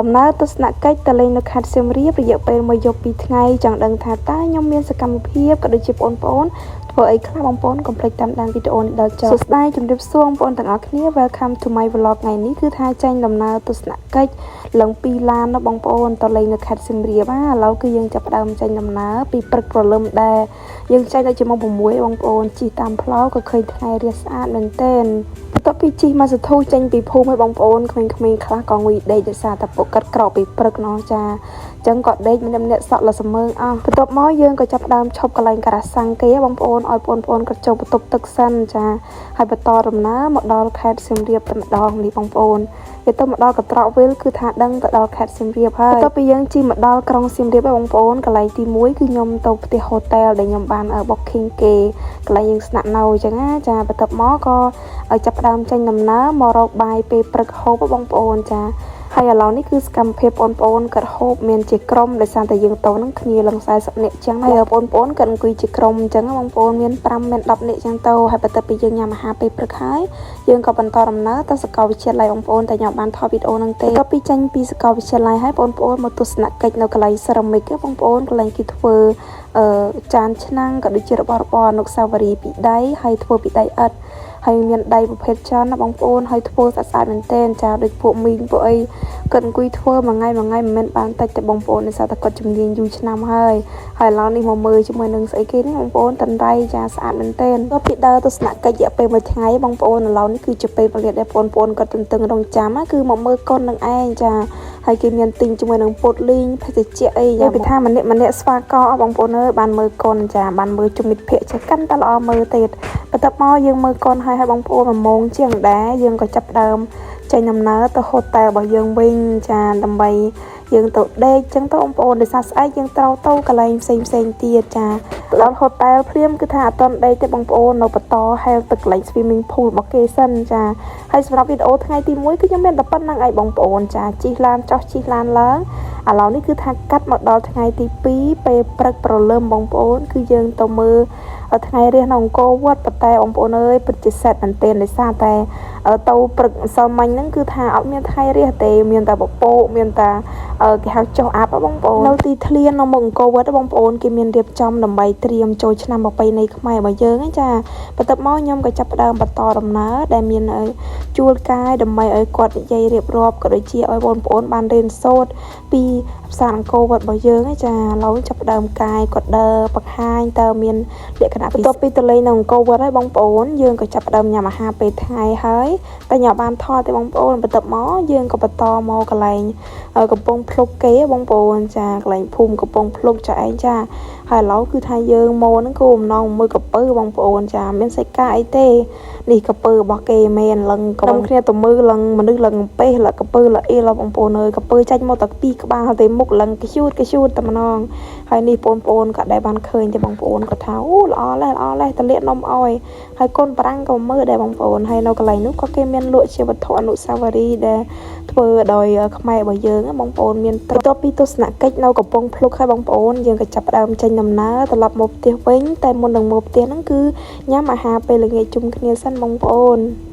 ដំណើរទស្សនកិច្ចទៅលេងនៅខេត្តសៀមរាបរយៈពេលមួយយប់ពីរថ្ងៃចង់ដឹងថាតើខ្ញុំមានសកម្មភាពក៏ដូចជាបងប្អូនធ្វើអីខ្លះបងប្អូនកុំភ្លេចតាមដានវីដេអូនេះដល់ចប់សួស្តីជំរាបសួរបងប្អូនទាំងអស់គ្នា Welcome to my vlog ថ្ងៃនេះគឺថាចេញដំណើរទស្សនកិច្ចឡើងពីឡានណាបងប្អូនទៅលេងនៅខេត្តសៀមរាបណាឥឡូវគឺយើងចាប់ផ្ដើមចេញដំណើរពីព្រឹកព្រលឹមដែរយើងចេញដល់ជាម៉ោង6បងប្អូនជិះតាមផ្លូវក៏ឃើញថ្ងៃរះស្អាតមែនទែនបន្ទាប់ពីជិះមកសធូចេញពីភូមិឲ្យបងប្អូនក្មេងៗខ្លះក៏ងុយដេកដោយសារតែពួកគាត់ក្រោកពីព្រឹកណោះចាអញ្ចឹងក៏ដេកម្នាក់ម្នាក់សក់លសមើងអស់បន្ទាប់មកយើងក៏ចាប់ផ្ដើមឈប់កន្លែងការ៉ាសាំងគេបងប្អូនឲ្យបងប្អូនគាត់ចូលបន្ទប់ទឹកសិនចាហើយបន្តដំណើរមកដល់ខេត្តសៀមរាបតែម្ដងនេះបងប្អូននិយាយទៅមកដល់កត្រកវិលគឺថាដឹងទៅដល់ខេត្តសៀមរាបហើយបន្ទាប់ពីយើងជិះមកដល់ក្រុងសៀមរាបហើយបងប្អូនកន្លែងទី1គឺខ្ញុំទៅផ្ទះ hotel ដែលខ្ញុំបាន booking គេកន្លែងយើងស្នាក់នៅអញ្ចឹងណាចាបន្ទាប់មកក៏ចាប់ផ្ដើមចេញដំណើរមករកបាយពេលព្រឹកហូបបងប្អូនចាហើយឥឡូវនេះគឺសកម្មភាពបងប្អូនគាត់ហូបមានជាក្រុមដោយសារតែយើងទៅនឹងគ្នាឡើង40នាក់ចឹងហើយបងប្អូនគាត់អង្គុយជាក្រុមអញ្ចឹងបងប្អូនមាន5មាន10នាក់ចឹងទៅហើយបន្ទាប់ពីយើងញ៉ាំអាហារពេលព្រឹកហើយយើងក៏បន្តដំណើរទៅសាកលវិទ្យាល័យបងប្អូនតែខ្ញុំបានថតវីដេអូហ្នឹងទេបន្ទាប់ពីចេញពីសាកលវិទ្យាល័យហើយបងប្អូនមកទស្សនកិច្ចនៅកន្លែងសេរ៉ាមិកបងប្អូនកន្លែងគេធ្វើអឺចានឆ្នាំងក៏ដូចជារបស់របរអនុស្សាវរីយ៍ពីដៃហើយធ្វើពីដីឥដ្ឋហើយមានដៃប្រភេទច្រើនណាបងប្អូនហើយធ្វើស្អាតស្អាតមែនទែនចាដូចពួកមីងពួកអីគាត់អង្គុយធ្វើមួយថ្ងៃមួយថ្ងៃមិនមែនបានតិចទេបងប្អូនដោយសារតែគាត់ជំនាញយូរឆ្នាំហើយហើយឥឡូវនេះមកមើលជាមួយនឹងស្អីគេនេះបងប្អូនតន្ត្រីចាស្អាតមែនទែនទៅពីដើរទស្សនកិច្ចរយៈពេលមួយថ្ងៃបងប្អូនឥឡូវនេះគឺជាពេលវេលាដែលបងប្អូនគាត់ទន្ទឹងរង់ចាំគឺមកមើលកុននឹងឯងចាហើយគេមានទិញជាមួយនឹងពុតលីងភេសជ្ជៈអីយ៉ាងពីថាម្នាក់ម្នាក់ស្វាកអស់បងប្អូនអើយបានមើលកុនចាបានមើលជុំមិត្តភ័ក្តិចេះកាន់តែល្អមើលទៀតបន្ទាប់មកយើងមើលកុនហើយឲ្យបងប្អូន1ម៉ោងជាងដែរយើងក៏ចាប់ផ្ដើមចេញដំណើរទៅ hotel របស់យើងវិញចាដើម្បីយើងទៅដេកចឹងទៅបងប្អូនដោយសារស្អែកយើងត្រូវទៅកន្លែងផ្សេងផ្សេងទៀតចាទៅដល់ hotel ភ្លាមគឺថាអត់ទាន់ដេកទេបងប្អូននៅបន្តហែលទឹកកន្លែង swimming pool របស់គេសិនចាហើយសម្រាប់វីដេអូថ្ងៃទី1គឺខ្ញុំមានតែប៉ុណ្្នឹងឯងបងប្អូនចាជិះឡានចុះជិះឡានឡើងឥឡូវនេះគឺថាកាត់មកដល់ថ្ងៃទី2ពេលព្រឹកព្រលឹមបងប្អូនគឺយើងទៅមើលថ្ងៃរះនៅអង្គរវត្តប៉ុន្តែបងប្អូនអើយពិតជា sad មែនទែនដោយសារតែទៅព្រឹកម្សិលមិញហ្នឹងគឺថាអត់មានថ្ងៃរះទេមានតែពពកមានតែគេហៅចុះអាប់បងប្អូននៅទីធ្លាននៅមុខអង្គរវត្តបងប្អូនគេមានរៀបចំដើម្បីត្រៀមចូលឆ្នាំប្រពៃណីខ្មែររបស់យើងហ្នឹងចាបន្ទាប់មកខ្ញុំក៏ចាប់ផ្ដើមបន្តដំណើរដែលមានជួលកាយដើម្បីឲ្យគាត់និយាយរៀបរាប់ក៏ដូចជាឲ្យបងប្អូនបានរៀនសូត្រពីផ្សារអង្គរវត្តរបស់យើងចាឥឡូវចាប់ផ្ដើមកាយគាត់ដើរបង្ហាញតើមានលក្ខណៈបន្ទាប់ពីទៅលេងនៅអង្គរវត្តហើយបងប្អូនយើងក៏ចាប់ផ្ដើមញ៉ាំអាហារពេលថ្ងៃហើយតែញ៉ាំបានថតទេបងប្អូនបន្ទាប់មកយើងក៏បន្តមកកន្លែងកំពង់ភ្លុកគេបងប្អូនចាកន្លែងភូមិកំពង់ភ្លុកចាឯងចាហើយឥឡូវគឺថាយើងមកហ្នឹងគោបំណងមើលកពើបងប្អូនចាមានសាច់កាអីទេនេះកពើរបស់គេមែនលឹងក្រុមគ្នាទៅមើលលឹងមនុស្សលឹងពេះលកពើលអីឡបងប្អូនអើយកពើចាច់មកតែពីរក្បាលទេមុខលឹងខ្ជូតខ្ជូតតែម្ដងហើយនេះបងប្អូនក៏ដែលបានឃើញទេបងប្អូនក៏ថាអូល្អលេះល្អលេះតលាកនំអោយហើយកូនបារាំងក៏មើលដែរបងប្អូនហើយនៅកន្លែងនោះក៏គេមានលក់ជាវត្ថុអនុស្សាវរីយ៍ដែលធ្វើដោយខ្មែររបស់យើងបងប្អូនមានបន្ទាប់ពីទស្សនកិច្ចនៅកំពង់ភ្លុកហើយបងប្អូនយើងក៏ចាប់ផ្ដើមចេញដំណើរត្រឡប់មកផ្ទះវិញតែមុននឹងមកផ្ទះហ្នឹងគឺញ៉ាំអាហារពេលល្ងាចជុំគ្នាសិនបងប្អូន។